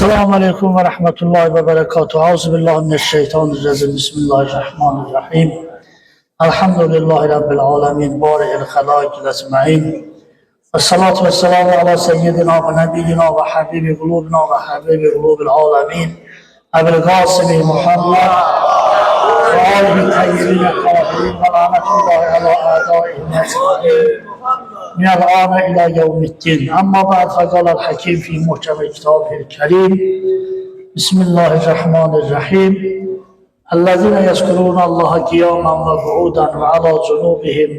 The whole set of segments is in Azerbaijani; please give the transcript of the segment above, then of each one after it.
Esselamu Aleyküm ve Rahmetullahi ve Berekatuhu. Euzubillahimineşşeytanirracim. Bismillahirrahmanirrahim. Elhamdülillahi Rabbil alemin. Bari'il halâkil ecmaîn. Ve salatu ve selamu ala seyyidina ve nebiyyina ve habibi kulubina ve habibi kulubil alemin. Ebil Kasimi Muhammed ve alihi tayyibine tahirin ve lanetullahi ala a'daihim ecmaîn. من الآن إلى يوم الدين. أما بعد، فقال الحكيم في محكم كتابه الكريم: بسم الله الرحمن الرحيم. الذين يذكرون الله قياما وقعودا وعلى جنوبهم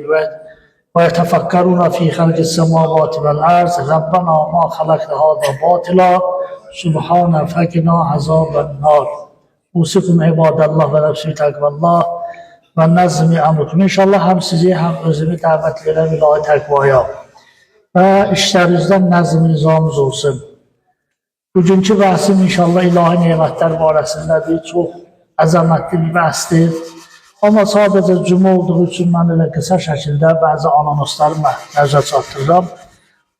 ويتفكرون في خلق السماوات والأرض ربنا ما خلقت هذا باطلا سبحانك فقنا عذاب النار. أوصيكم عباد الله ونفسي بتقوى الله və nəzmi əmrukum. İnşallah həm sizi, həm özümü dəvət edirəm ilahi təqvaya və işlərinizdən nəzm nizamınız olsun. Bugünkü bəhsim inşallah ilahi nemətlər barəsindədir. Çox əzəmətli bir bəhsdir. Amma sadəcə cümə olduğu üçün mən elə qısa şəkildə bəzi anonsları nəzərə çatdırıram.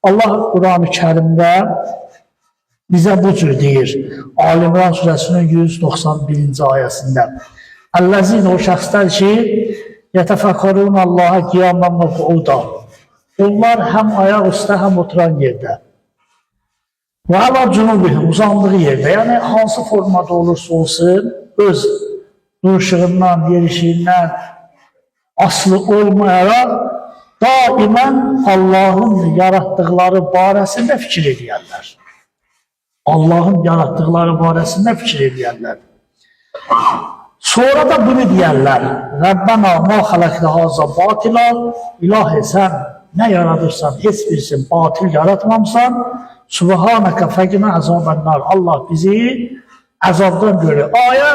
Allah Quran-ı Kərimdə bizə bu cür deyir. Ali İmran surəsinin 191-ci ayəsində. Əlləzin, o şəxslər ki, yətəfəkkərun Allaha qiyaman və qu'uda. Onlar həm ayaq üstə, həm oturan yerdə. Və əla cunubihim, uzandığı yerdə. Yəni, hansı formada olursa olsun, öz duruşundan, yerişindən asılı olmayaraq daimən Allahın yaratdıqları barəsində fikir edərlər. Allahın yaratdıqları barəsində fikir edərlər. Sonra da bunu deyərlər: Rəbbənə ma xələqtə haza batila. İlahi, sən nə yaradırsan, heç birisini batil yaratmamısan. Subhanəkə fəqinə əzabənnar. Allah, bizi əzabdan görür. Ayə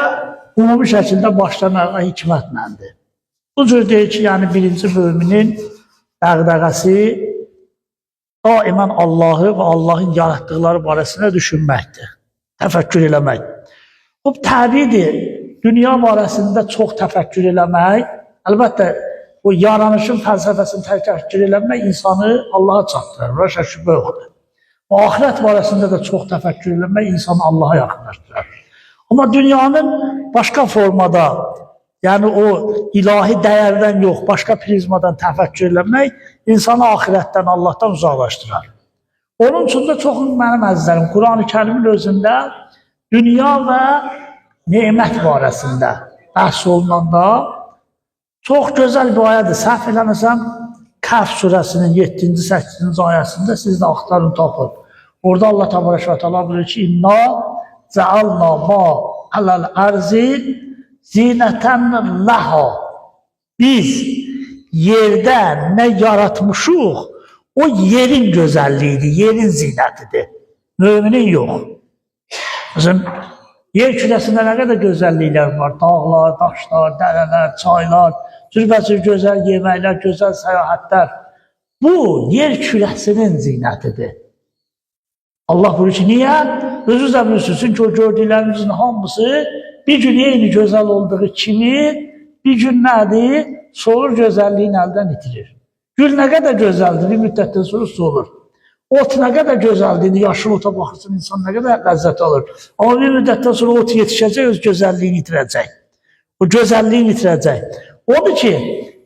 ümumi şəkildə başdan ayağa hikmətləndir. Bu cür deyir ki, yəni birinci müminin dəğdəğəsi daimən Allahı və Allahın yaratdıqları barəsində düşünməkdir. Təfəkkür eləmək. Bu təbiidir. Dünya barəsində çox təfəkkür eləmək, əlbəttə bu yaranışın fəlsəfəsini təfəkkür eləmək insanı Allaha çatdırır. Buna şək şübhə yoxdur. O axirət barəsində də çox təfəkkür eləmək insanı Allaha yaxınlaşdırır. Amma dünyanın başqa formada, yəni o ilahi dəyərdən yox, başqa prizmadan təfəkkür eləmək insanı axirətdən, Allahdan uzaqlaşdırar. Onun üçün də çox mənim əzizlərim, Quran-ı Kərimin özündə dünya və nemət barəsində bəhs olunanda çox gözəl bir ayədir. Səhv eləməsəm Kəhf surəsinin 7-ci, 8-ci ayəsində, siz də axtarın, tapın. Orada Allah Təbarək və Təala buyurur ki: "İnna cealna ma alal arzi zinətən laha." Biz yerdə nə yaratmışıq, o yerin gözəlliyidir, yerin zinətidir. Müminin yox. Məsələn, yer kürəsində nə qədər gözəlliklər var. Dağlar, daşlar, dərələr, çaylar, cürbəcür gözəl yeməklər, gözəl səyahətlər. Bu, yer kürəsinin zinətidir. Allah buyurur ki, niyə? Özünüz də bilirsiniz, çünki o gördüklərimizin hamısı bir gün eyni gözəl olduğu kimi, bir gün nədir? Solur, gözəlliyini əldən itirir. Gül nə qədər gözəldir, bir müddətdən sonra solur. Ot nə qədər gözəldir, indi yaşıl ota baxırsın, insan nə qədər ləzzət alır. Amma bir müddətdən sonra ot yetişəcək, öz gözəlliyini itirəcək. O gözəlliyini itirəcək. Odur ki,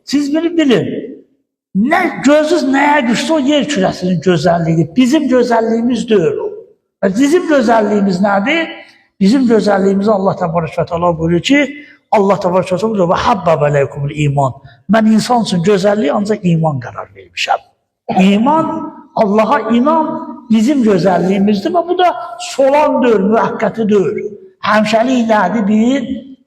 siz bunu bilin, nə gözünüz nəyə düşsə o yer kürəsinin gözəlliyidir. Bizim gözəlliyimiz deyil o. Və bizim gözəlliyimiz nədir? Bizim gözəlliyimizi Allah Təbarək və Təala buyurur ki, Allah Təbarək və Təala buyurur: "Və habbab aleykumul iman." Mən insan üçün gözəlliyi ancaq iman qərar vermişəm. İman, Allaha inan bizim gözəlliyimizdir və bu da solan deyil, müvəqqəti deyil. Həmişəlik nədir? Bir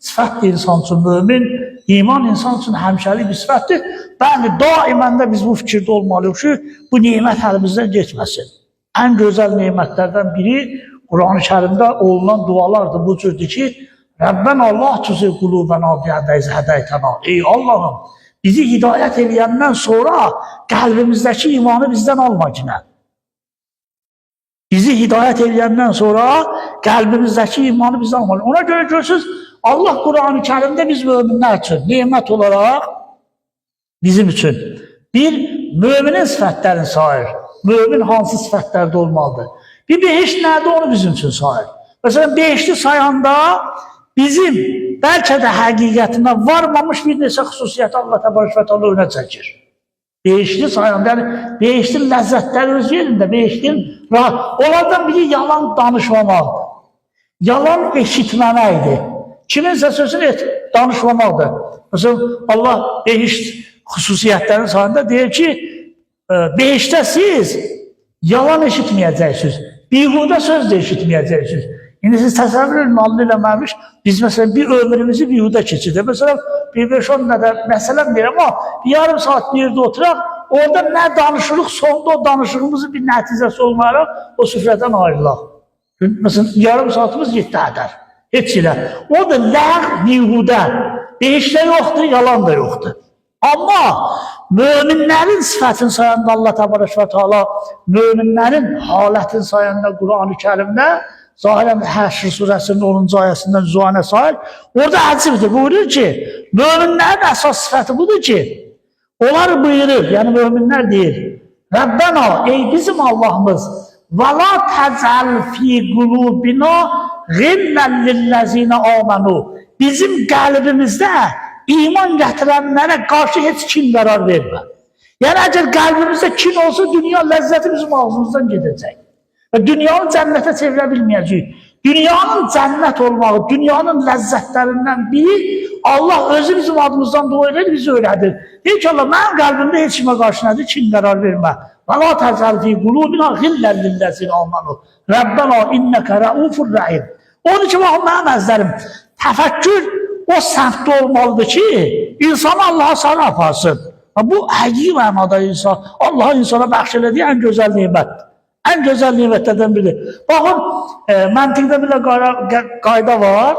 sifətdir insan üçün mömin. İman insan üçün həmişəlik bir sifətdir. Bəli, daimən də biz bu fikirdə olmalıyıq ki, bu nemət əlimizdən getməsin. Ən gözəl nemətlərdən biri Quran-ı Kərimdə olunan dualardır. Bu cürdür ki, Rəbbənə la tuzigh qulubana bə'də iz hədəytənə. Ey Allahım, bizi hidayət eləyəndən sonra qəlbimizdəki imanı bizdən alma günə. Bizi hidayət eləyəndən sonra qəlbimizdəki imanı bizdən alma. Ona görə görürsünüz, Allah Quran-ı Kərimdə biz möminlər üçün nemət olaraq bizim üçün bir müminin sifətlərini sayır. Mömin hansı sifətlərdə olmalıdır? Bir behişt nədir, onu bizim üçün sayır. Məsələn, behişti sayanda bizim bəlkə də həqiqətinə varmamış bir neçə xüsusiyyəti Allah Təbarək və Teala önə çəkir. Behişti sayanda, yəni behiştin ləzzətləri öz yerində, behiştin rahat. Onlardan biri yalan danışmamaqdır. Yalan eşitməməkdir. Kiminsə sözünü danışmamaqdır. Məsələn, Allah behişt xüsusiyyətlərinin sayında deyir ki, behiştdə siz yalan eşitməyəcəksiniz, bihudə söz də eşitməyəcəksiniz. İndi siz təsəvvür edin, Allah eləməmiş, biz məsələn bir ömrümüzü bihudə keçirdik. Məsələn, bir 5-10 nədə, məsələn deyirəm, amma bir yarım saat bir yerdə oturaq, orada nə danışırıq, sonda o danışığımızın bir nəticəsi olmayaraq o süfrədən ayrılaq. Məsələn, yarım saatımız getdi hədər. Heç elə. O da ləğ, bihudə. Behişdə yoxdur, yalan da yoxdur. Amma möminlərin sifətini sayanda Allah Təbarək və Teala möminlərin halətini sayanda Qur'an-ı Kərimdə zahirən Həşr surəsinin 10-cu ayəsindən Zuanə sayır. Orada əcibdir. Buyurur ki, möminlərin əsas sifəti budur ki, onlar buyurur, yəni möminlər deyir, Rəbbənə, ey bizim Allahımız, və la təcəl fi qulubina ğildən lilləzinə amanu. Bizim qəlbimizdə iman gətirənlərə qarşı heç kin qərar vermə. Yəni əgər qəlbimizdə kin olsa, dünya ləzzəti bizim ağzımızdan gedəcək. Və dünyanı cənnətə çevirə bilməyəcəyik. Dünyanın cənnət olmağı, dünyanın ləzzətlərindən biri Allah özü bizim adımızdan dua edir, bizi öyrədir. Deyir ki, Allah, mənim qəlbimdə heç kimə qarşı nədir? Kin qərar vermə. Və la təcəl fi qulubina ğildən lilləzinə amanu. Rəbbənə innəkə rəufur rəhim. Onun üçün, baxın, mənim əzizlərim, təfəkkür o səmtdə olmalıdır ki, insanı Allaha sarı aparsın. Bu həqiqi mənada insan, Allah insana bəxş elədiyi ən gözəl nemətdir. Ən gözəl nemətlərdən biridir. Baxın, məntiqdə bir də qayda var.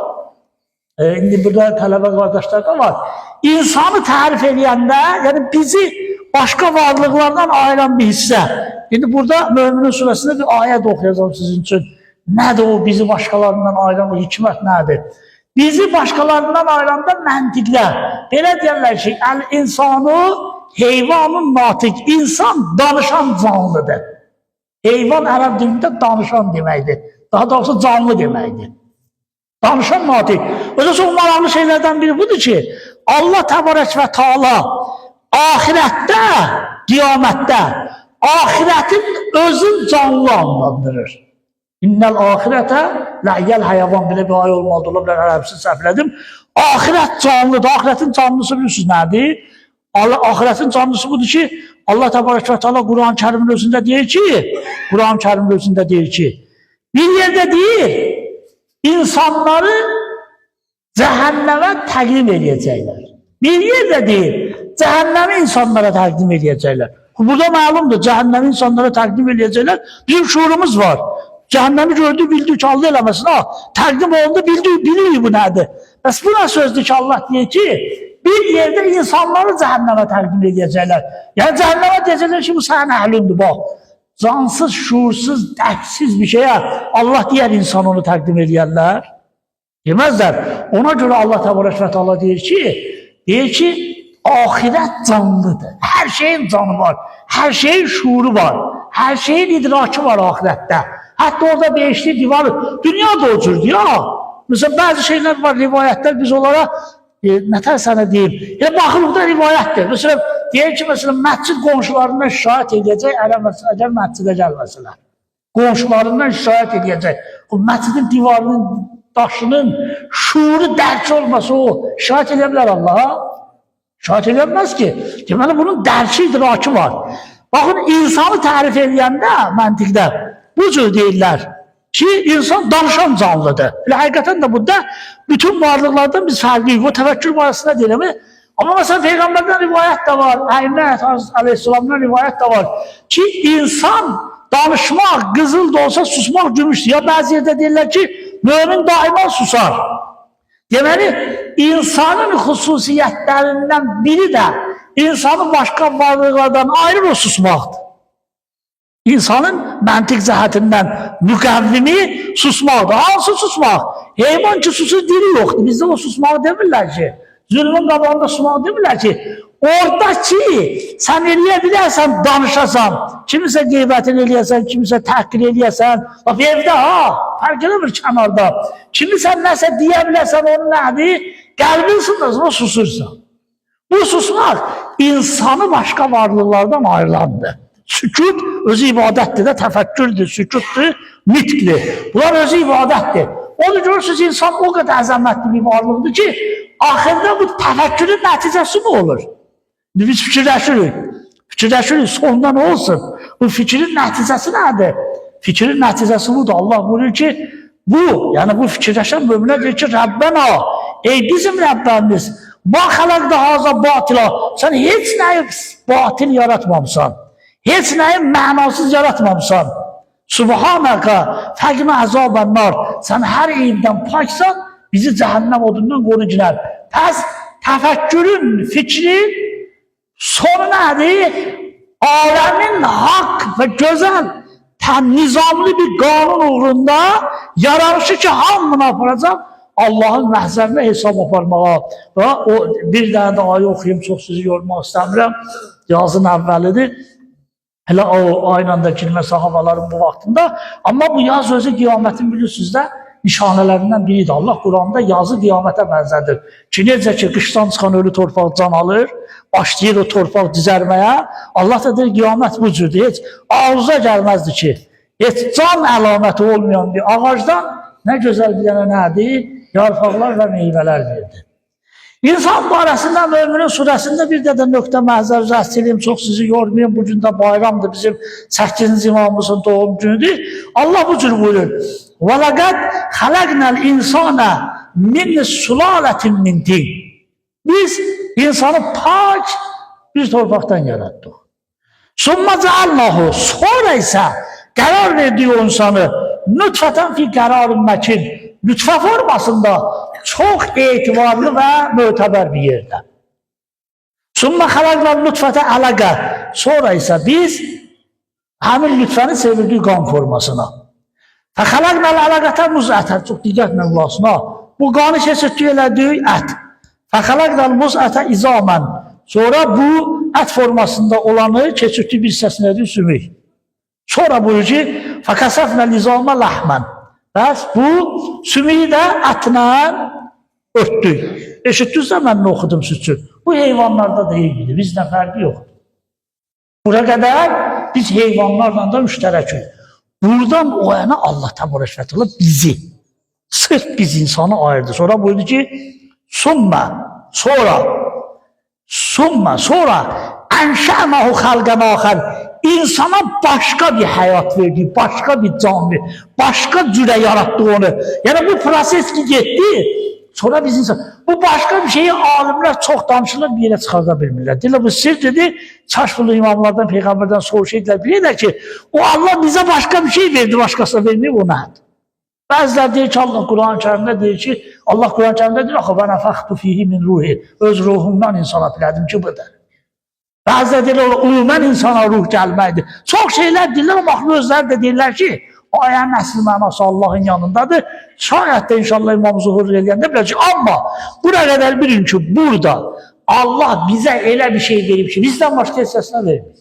İndi burada tələbə qardaşlar da var. İnsanı tərif eləyəndə, yəni bizi başqa varlıqlardan ayıran bir hissə. İndi burada Möminin surəsində bir ayət oxuyacağım sizin üçün. Nədir o bizi başqalarından ayıran o hikmət nədir? Bizi başqalarından ayıranda məntiqdə. Belə deyərlər ki, əl-insanu heyvanun natiq. İnsan danışan canlıdır. Heyvan ərəb dilində danışan deməkdir. Daha doğrusu canlı deməkdir. Danışan natiq. Özü çox maraqlı şeylərdən biri budur ki, Allah Təbarək və Teala ahirətdə, qiyamətdə ahirətin özün canlı adlandırır. İnnəl ahirətə ləyyəl həyəvan, belə bir ayə olmalıdır, ola bilər ərəbsini səhv elədim. Ahirət canlıdır. Ahirətin canlısı bilirsiniz nədir? Ahirətin canlısı budur ki, Allah Təbarək və Teala Quran-ı Kərimin özündə deyir ki, Quran-ı Kərimin özündə deyir ki, bir yerdə deyir, insanları cəhənnəmə təqdim eləyəcəklər. Bir yerdə deyir, cəhənnəmi insanlara təqdim eləyəcəklər. Burada məlumdur, cəhənnəmi insanlara təqdim eləyəcəklər. Bizim şuurumuz var. Cəhənnəmi gördü, bildi ki, Allah eləməsin. Ha, təqdim olundu, bildi, bilirik bu nədir. Bəs bu nə sözdür ki, Allah deyir ki, bir yerdə insanları cəhənnəmə təqdim edəcəklər. Yəni cəhənnəmə deyəcəklər ki, bu sənin əhlündir, bax. Cansız, şuursuz, dərksiz bir şeyə Allah digər insan onu təqdim edərlər. Deməzlər. Ona görə Allah Təbarək və Teala deyir ki, axirət canlıdır. Hər şeyin canı var, hər şeyin şuuru var, hər şeyin idrakı var axirətdə. Hətta orada behişti divarı, dünya da o cürdür ya. Məsələn, bəzi şeylər var, rivayətlər, biz onlara nətər sənə deyim, elə baxırıq da rivayətdir. Məsələn, deyir ki, məsələn, məscid qonşularından şikayət edəcək, əgər məscidə gəlməsələr. Qonşularından şikayət edəcək. O məscidin divarının, daşının şuuru dərki olmasa o, şikayət edə bilər Allaha? Şikayət edə bilməz ki. Deməli, bunun dərki, idrakı var. Baxın, insanı tərif edəndə məntiqdə bu cür deyirlər ki, insan danışan canlıdır. Elə həqiqətən də burada bütün varlıqlardan biz fərqliyik. O təfəkkür barəsində deyirəm. Amma məsələn, Peyğəmbərdən rivayət də var, Əyyəmə əleyhissalamdan rivayət də var ki, insan danışmaq qızıl da olsa susmaq gümüşdür. Ya bəzi yerdə deyirlər ki, mömin daima susar. Deməli, insanın xüsusiyyətlərindən biri də insanı başqa varlıqlardan ayrı o susmaqdır. İnsanın məntiq cəhətindən müqəvvimi susmaqdır. Hansı susmaq? Heyvan ki susur, dili yoxdur. Bizdə o susmağı demirlər ki. Zülmün qabağında susmaq demirlər ki, orada ki, sən eləyə bilərsən, danışasan, kimisə qeybətini eləyəsən, kimisə təhqir eləyəsən, bax evdə ha, fərq eləmir kənarda. Kimisə nəsə deyə bilərsən, onun nədir? Qəlbin sınır, susursan. Bu susmaq insanı başqa varlıqlardan ayırandır. Sükut özü ibadətdir də, təfəkkürdür, sükutdur, nitqdir. Bunlar özü ibadətdir. Onu görürsünüz, insan o qədər əzəmətli bir varlıqdır ki, axırda bu təfəkkürün nəticəsi nə olur? Biz fikirləşirik. Fikirləşirik, sonda nə olsun? Bu fikrin nəticəsi nədir? Fikrin nəticəsi budur. Allah buyurur ki, bu, yəni bu fikirləşən möminə deyir ki, Rəbbənə, ey bizim Rəbbəmiz, ma xələqdə haza batila, sən heç nəyi batil yaratmamısan, heç nəyi mənasız yaratmamısan. Subhanəkə fəqinə əzabən nar, sən hər eyibdən paksan, bizi cəhənnəm odundan qoru ginər. Pəs təfəkkürün, fikrin sonu nədir? Aləmin haqq və gözəl, nizamlı bir qanun uğrunda yaranışı ki, hamını aparacaq Allahın məhzərinə hesab aparmağa. Və o bir dənə də ayə oxuyum, çox sizi yormaq istəmirəm. Yazın əvvəlidir. Hələ o ayla da girməsi havaların bu vaxtında. Amma bu yaz özü qiyamətin bilirsiniz də nişanələrindən biridir. Allah Quranda yazı qiyamətə bənzədir. Ki necə ki qışdan çıxan ölü torpaq can alır, başlayır o torpaq dizərməyə. Allah da deyir qiyamət bu cürdür. Heç ağzına gəlməzdi ki, heç can əlaməti olmayan bir ağacdan nə gözəl bir dənə nədir? Yarpaqlar və meyvələr verdi. İnsan barəsində Möminin surəsində bir də nöqtə məhzər rəst eləyim, çox sizi yormayım. Bugün də bayramdır, bizim 8-ci imamımızın doğum günüdür. Allah bu cür buyurur. وَلَقَدْ خَلَقْنَا الْاِنْسَانَ مِنْ سُلَالَةٍ مِنْ tin. Biz insanı pak bir torpaqdan yaratdıq. Summa cealnahu. Sonra isə qərar verdi o insanı nutfətən fi qərarın məkin. Nütfə formasında çox etibarlı və mötəbər bir yerdə. Summa xalaqnal nutfətə ələqə. Sonra isə biz həmin nütfəni çevirdik qan formasına. Fəxalaqnal ələqətə muzətə. Çox diqqətlə qulaq. Bu qanı keçirtdik elədik ət. Fəxalaqnal muzətə izamən. Sonra bu ət formasında olanı keçirtdik bir hissəsini elədik sümük. Sonra buyurur ki, fəkəsəfnəl izamə ləhmən. Bəs bu sümüyü də ətlə örtdük. Eşitdiniz də mən nə oxudum siz üçün. Bu heyvanlarda da eynidir, bizdə fərqi yoxdur. Bura qədər biz heyvanlarla da müştərəkik. Buradan o yana Allah təbarək və təala bizi, sırf biz insanı ayırdı. Sonra buyurdu ki, summa, sonra, summa, sonra ənşəməhu xalqən axər. İnsana başqa bir həyat verdi, başqa bir can verdi, başqa cürə yaratdı onu. Yəni bu proses ki getdi, sonra biz insan, bu başqa bir şeyi alimlər çox danışırlar, bir yerə çıxarda bilmirlər. Deyirlər, bu sirr dedi, çaşfılı imamlardan, peyğəmbərdən soruşurdular, bilirlər ki, o Allah bizə başqa bir şey verdi, başqasına verməyib, o nədir? Bəzilər deyir ki, Allah Quran-ı Kərimdə deyir ki, Allah Quran-ı Kərimdə deyir, axı, və nəfəxtu fihi min ruhi, öz ruhumdan insana bilədim ki, budur. Bəzilər deyirlər, ümumən insana ruh gəlməkdir. Çox şeylər deyirlər, amma axı özləri də deyirlər ki, ayənin əsl mənası Allahın yanındadır. Şayət də inşallah İmam Zuhur eləyəndə biləcək. Amma bura qədər bilin ki, burada Allah bizə elə bir şey verib ki, bizdən başqa heç kəsinə vermir.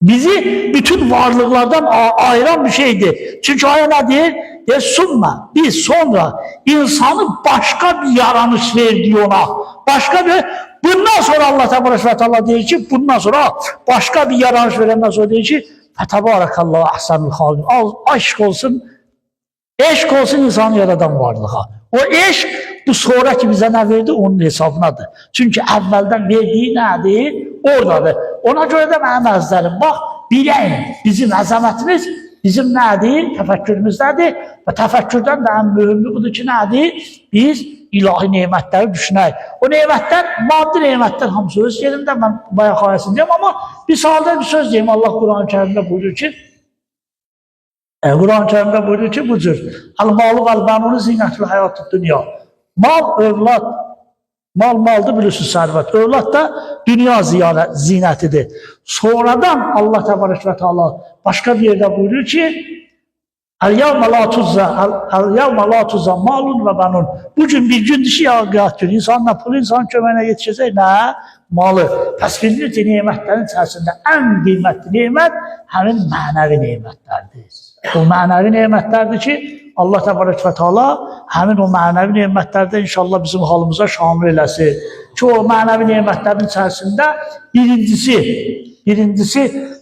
Bizi bütün varlıqlardan ayıran bir şeydir. Çünki ayə nə deyir? Deyir, summa, biz sonra insanı başqa bir yaranış verdi ona. Başqa bir, bundan sonra Allah təbarək və təala deyir ki, bundan sonra başqa bir yaranış verəndən sonra deyir ki, fətəbarəkallahu əhsənül xaliqin. Aşk olsun, eşq olsun insanı yaradan varlığa. O eşq bu sonraki bizə nə verdi? Onun hesabınadır. Çünki əvvəldən verdiyi nədir? Oradadır. Ona görə də mənim əzizlərim, bax, biləyin, bizim əzəmətimiz, bizim nədir? Təfəkkürümüz nədir? Və təfəkkürdən də ən mühümü budur ki, nədir? Biz ilahi nemətləri düşünək. O nemətlər, maddi nemətlər hamısı öz yerində, mən bayaq ayəsini deyim, amma bir sadə bir söz deyim. Allah Quran-ı Kərimdə buyurur ki, Quran-ı Kərimdə buyurur ki, bu cür. Əl-malu vəl-bənunu zinətül həyatı dünya. Mal, övlad, mal maldır bilirsiniz sərvət. Övlad da dünya zinətidir. Sonradan Allah təbarək və təala başqa bir yerdə buyurur ki, Əl-yevmə la tuzza malun və banun. Bu gün bir gündür ki, ya qiyat günü. İnsanın nə pulu, insanın köməyinə yetişəcək, nə malı. Pəs bilinir ki, nemətlərin içərisində ən qiymətli nemət həmin mənəvi nemətlərdir. O mənəvi nemətlərdir ki, Allah Təbarək və Teala həmin o mənəvi nemətlərdə inşallah bizim halımıza şamil eləsin. Ki, o mənəvi nemətlərin içərisində birincisi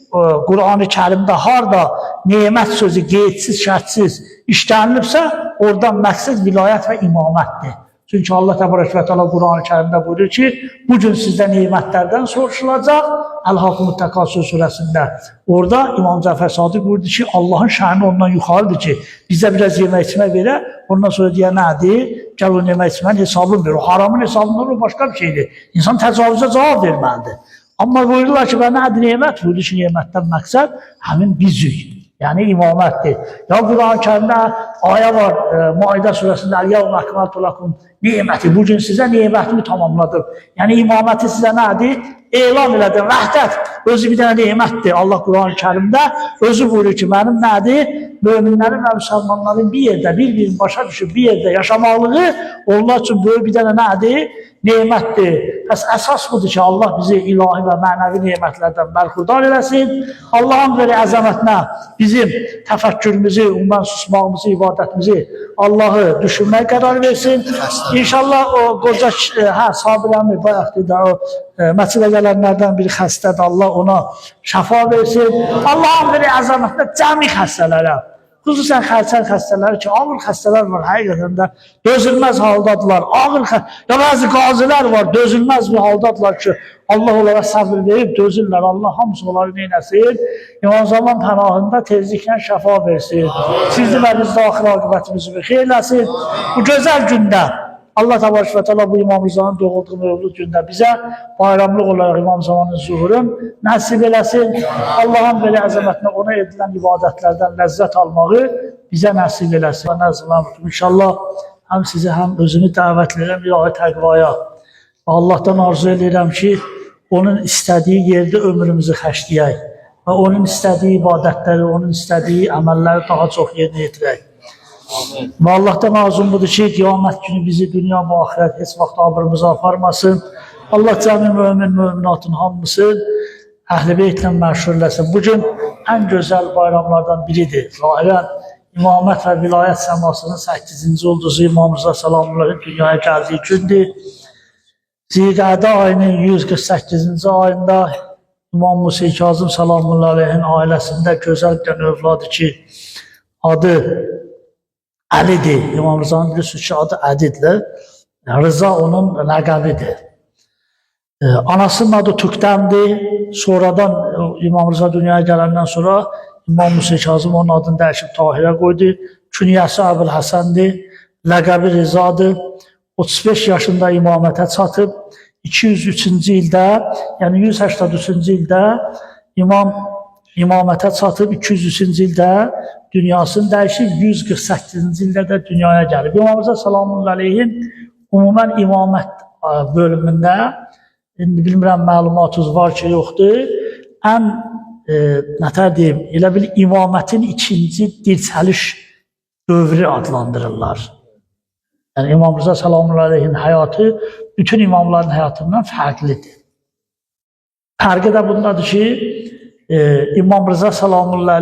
Qur'an-ı Kərimdə harda nemət sözü qeydsiz, şərtsiz işlənilibsə, oradan məqsəd vilayət və imamətdir. Çünki Allah Təbarək və Teala Qur'an-ı Kərimdə buyurur ki, bu gün sizdə nemətlərdən soruşulacaq. Əl-Hakumut Təkasür surəsində. Orada İmam Cəfər Sadiq buyurdu ki, Allahın şəni ondan yuxarıdır ki, bizə biraz yemək içmək verə, ondan sonra deyə nədir? Gəl o yemək içmənin hesabını ver. O haramın hesabını ver, o başqa bir şeydir. İnsan təcavüzə cavab verməlidir. Amma buyururlar ki, və nədir nemət? Buyurdu ki, nemətdən məqsəd həmin bizik. Yəni imamətdir. Ya Quran-ı Kərimdə ayə var, Maidə surəsində Əl-yevmə əkməltu lakum niməti. Bu gün sizə nemətimi tamamladım. Yəni imaməti sizə nədir? Elan elədim. Vəhdət özü bir dənə nemətdir. Allah Quran-ı Kərimdə özü buyurur ki, mənim nədir? Möminlərin və müsəlmanların bir yerdə, bir-birini başa düşüb bir yerdə yaşamaqlığı onlar üçün böyük bir dənə nədir? Nemətdir. Pəs əsas budur ki, Allah bizi ilahi və mənəvi nemətlərdən bərxurdar eləsin. Allahın belə əzəmətinə bizim təfəkkürümüzü, ümumən susmağımızı, ibadətimizi Allahı düşünməyə qərar versin. İnşallah o qoca, Sabir əmi bayaq dedi, o məscidə gələnlərdən biri xəstədir, Allah ona şəfa versin. Allahın belə əzəmətinə cəmi xəstələrə, xüsusən xərçəng xəstələri ki, ağır xəstələr var, həqiqətən də dözülməz haldadılar. Ağır ya bəzi qazilər var, dözülməz bir haldadılar ki, Allah onlara səbir verib dözürlər. Allah hamısı onları neynəsin? İmam Zaman pənahında tezliklə şəfa versin. Sizi və bizi axir aqibətimizi bir xeyir eləsin. Bu gözəl gündə Allah Təbarək və Teala bu İmam Rızanın doğulduğu mövlud gündə bizə bayramlıq olaraq İmam Zamanın zuhurun nəsib eləsin. Allahın belə əzəmətinə ona edilən ibadətlərdən ləzzət almağı bizə nəsib eləsin. İnşallah həm sizi həm özümü dəvət edirəm ilahi təqvaya. Allahdan arzu edirəm ki, onun istədiyi yerdə ömrümüzü xərcləyək və onun istədiyi ibadətləri, onun istədiyi əməlləri daha çox yerinə yetirək. Və Allahdan arzum budur ki, qiyamət günü bizi dünya və axirət heç vaxt abrımıza aparmasın. Allah cəmi mömin, möminatın hamısı Əhl-i Beytlə məşhur eləsin. Bugün ən gözəl bayramlardan biridir. Zahirən imamət və vilayət səmasının 8-ci ulduzu İmam Rıza Salamullahın dünyaya gəldiyi gündür. Zilqədə ayının 148-ci ayında İmam Musa Kazım Salamullahi aleyhin ailəsində gözəl bir dənə övladı ki, adı Əlidir. İmam Rızanın bilirsiniz ki, adı Əlidir. Rıza onun ləqəbidir. Anasının adı Tükdəmdir. Sonradan İmam Rıza dünyaya gələndən sonra İmam Musa Kazım onun adını dəyişib Tahirə qoydu. Künyəsi Əbül Həsəndir. Ləqəbi Rızadır. 35 yaşında imamətə çatıb. 203-cü ildə, yəni 183-cü ildə imam imamətə çatıb 203-cü ildə dünyasını dəyişib, 148-ci ildə də dünyaya gəlib. İmam Rıza Salamullahi aleyhin ümumən imamət bölümündə, indi bilmirəm məlumatınız var ki, yoxdur, ən nətər deyim, elə bil imamətin ikinci dirçəliş dövrü adlandırırlar. Yəni İmam Rıza Salamullahi aleyhin həyatı bütün imamların həyatından fərqlidir. Fərqi də bundadır ki, İmam Rıza Salamullahi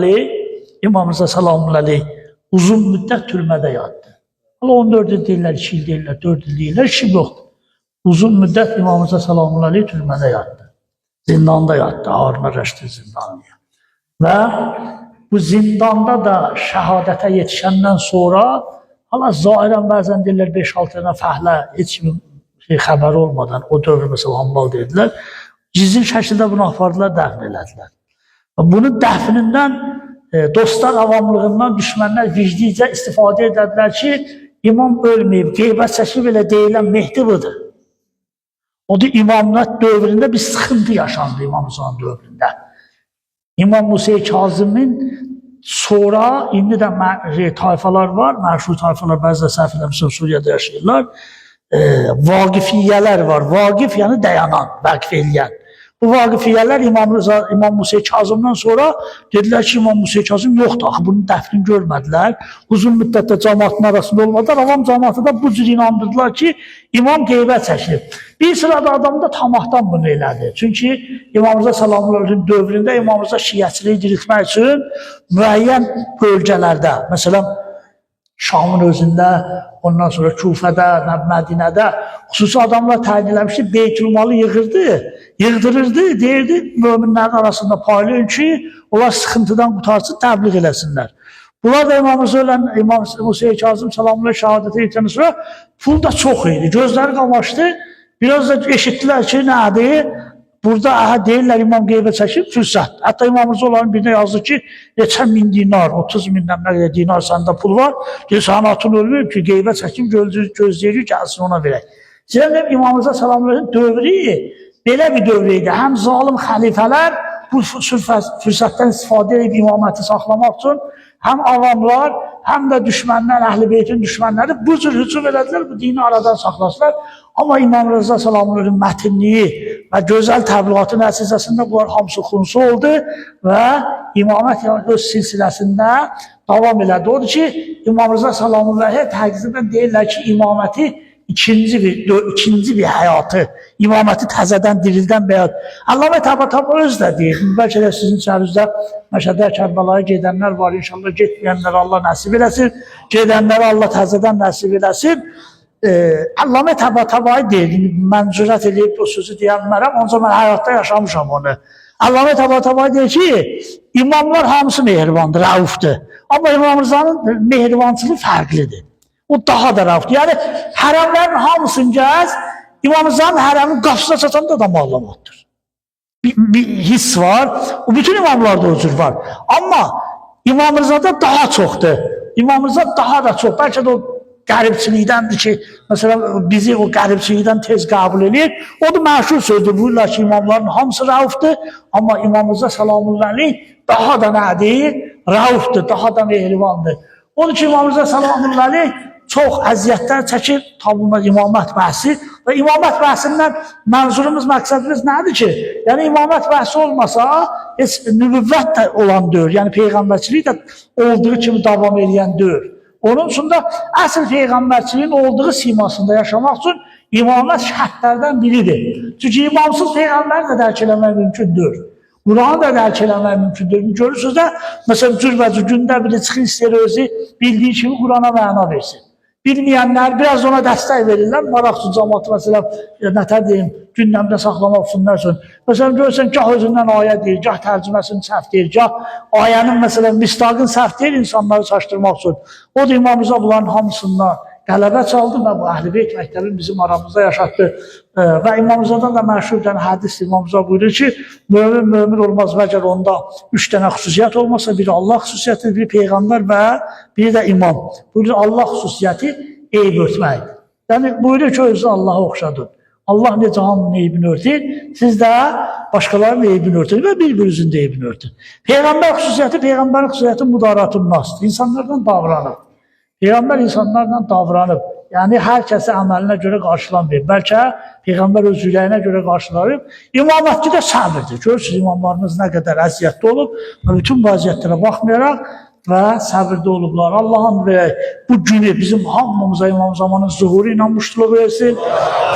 aleyh uzun müddət türmədə yatdı. Hala 14 il deyirlər, 2 il deyirlər, 4 il deyirlər, işim yoxdur. Uzun müddət İmam Rıza Salamullahi aleyh türmədə yatdı. Zindanda yatdı, Harun Rəşid zindanında. Və bu zindanda da şəhadətə yetişəndən sonra hala zahirən bəzən deyirlər 5-6 dənə fəhlə heç kimin xəbəri olmadan o dövrü məsələn hambal dedilər. Gizlin şəkildə bunu apardılar, dəfn elədilər. Bunun dəfnindən dostlar avamlığından düşmənlər vicdicə istifadə edədilər ki, imam ölməyib, qeybət çəkib elə deyilən Mehdi budur. O da imamlar dövründə bir sıxıntı yaşandı İmam Rıza'nın dövründə. İmam Musa Kazımın sonra indi də tayfalar var, məşhur tayfalar, bəzi də səhv eləmirəmsə Suriyada yaşayırlar. Vaqifiyyələr var. Vaqif yəni dayanan, vəqf eləyən. Bu Vaqifiyyələr İmam Rıza, İmam Musa Kazımdan sonra dedilər ki, İmam Musa Kazım yoxdur. Axı bunun dəfnini görmədilər. Uzun müddətdə cəmaatın arasında olmadılar. Avam cəmaatı da bu cür inandırdılar ki, İmam qeybə çəkilib. Bir sırada adam da tamahdan bunu elədi. Çünki İmam Rıza salamullah dövründə İmam Rıza şiəçiliyi diriltmək üçün müəyyən bölgələrdə, məsələn, Şamın özündə, ondan sonra Kufədə, Mədinədə xüsusi adamlar təyin eləmişdi, Beytülmalı yığırdı, yığdırırdı, deyirdi möminlərin arasında paylayın ki, onlar sıxıntıdan qurtarsın, təbliğ eləsinlər. Bunlar da İmam Rıza ilə İmam Musa Kazım salamullah şəhadətə yetirəndən sonra pul da çox idi, gözləri qamaşdı. Biraz da eşitdilər ki, nədir? Burada aha deyirlər İmam qeybə çəkib, fürsət. Hətta İmam Rıza onların birinə yazdı ki, neçə min dinar, 30 mindən nə qədər dinar səndə pul var. Deyir, sənin atın ölməyib ki, qeybə çəkib, gözləyir, gəlsin ona verək. Deyirəm, İmam Rıza salamullah dövrü belə bir dövr idi. Həm zalim xəlifələr bu fürsətdən istifadə edib imaməti saxlamaq üçün, həm avamlar, həm də düşmənlər, Əhl-i Beytin düşmənləri bu cür hücum elədilər, bu dini aradan saxlasınlar. Amma İmam Rıza salamullah mətinliyi və gözəl təbliğatı nəticəsində bunlar hamısı xunsu oldu və imamət öz silsiləsində davam elədi. Odur ki, İmam Rıza salamullah təqzibən deyirlər ki, imaməti ikinci bir həyatı, imaməti təzədən dirildən bəyat. Allamə Təbətəba öz də deyir. Bəlkə də sizin içərinizdə Məşədə Kərbəlaya gedənlər var, inşallah getməyənlər Allah nəsib eləsin, gedənlərə Allah təzədən nəsib eləsin. Allamə Təbətəbai deyir, mən cürət eləyib bu sözü deyənmərəm, ancaq mən həyatda yaşamışam onu. Allamə Təbətəbai deyir ki, imamlar hamısı mehribandır, rəufdur. Amma İmam Rızanın mehribançılığı fərqlidir. O daha da rəufdur. Yəni, hərəmlərin hamısını gəz, İmam Rızanın hərəmin qapısına çatanda adam ağlamalıdır. Bir hiss var. O bütün imamlarda o cür var. Amma İmam Rızada daha çoxdur. İmam Rıza daha da çox. Bəlkə də o qəribçilikdəndir ki, məsələn, bizi o qəribçilikdən tez qəbul eləyir. O da məşhur sözdür. Buyurlar ki, imamların hamısı rəufdur. Amma İmam Rıza salamullah əleyh daha da nədir? Rəufdur, daha da mehribandır. Onun ki, İmam Rıza salamullah əleyh çox əziyyətlər çəkir, tam bunlar imamət bəhsi və imamət bəhsindən mənzurumuz, məqsədimiz nədir ki? Yəni, imamət bəhsi olmasa, heç nübüvvət də olan deyil, yəni peyğəmbərçilik də olduğu kimi davam eləyən deyil. Onun üçün də əsl peyğəmbərçiliyin olduğu simasında yaşamaq üçün imamət şərtlərdən biridir. Çünki imamsız peyğəmbər də dərk eləmək mümkün deyil. Quranı da dərk eləmək mümkündür. Görürsünüz də, məsələn, cürbəcür gündə biri çıxır, istəyir özü bildiyi kimi Qurana məna versin. Bilməyənlər biraz ona dəstək verirlər. Maraq üçün cəmaatı, məsələn, nətər deyim, gündəmdə saxlamaq üçün, nə üçün. Məsələn, görürsən, gah özündən ayə deyir, gah tərcüməsini səhv deyir, gah ayənin, məsələn, misdaqını səhv deyir insanları çaşdırmaq üçün. O da İmam Rıza bunların hamısından qələbə çaldı və bu Əhl-i Beyt məktəbini bizim aramızda yaşatdı. Və İmam Rızadan da məşhur dənə hədis İmam Rıza buyurur ki, mömin mömin olmaz məgər onda 3 dənə xüsusiyyət olmasa, biri Allah xüsusiyyəti, biri peyğəmbər və biri də imam. Buyurur, Allah xüsusiyyəti eyb örtməkdir. Yəni, buyurur ki, özünüzü Allaha oxşadın. Allah necə hamının eybini örtür, siz də başqalarının eybini örtün və bir-birinizin də eybini örtün. Peyğəmbər xüsusiyyəti, peyğəmbərin xüsusiyyəti mudaratun nasdır. İnsanlardan davranıb. Peyğəmbər insanlarla davranıb. Yəni, hər kəsi əməlinə görə qarşılanmayıb. Bəlkə Peyğəmbər öz ürəyinə görə qarşılanıb. İmamətçi də səbirdir. Görürsünüz, imamlarımız nə qədər əziyyətli olub və bütün bu əziyyətlərə baxmayaraq və səbirdə olublar. Allahın verək bu günü bizim hamımıza İmam Zamanın zuhuru ilə muştuluq versin.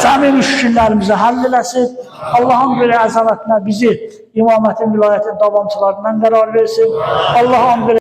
Cəmi müşkillərimizi həll eləsin. Allahın verək əzəmətinə bizi imamətin, vilayətin davamçılarından qərar versin. Allahın verək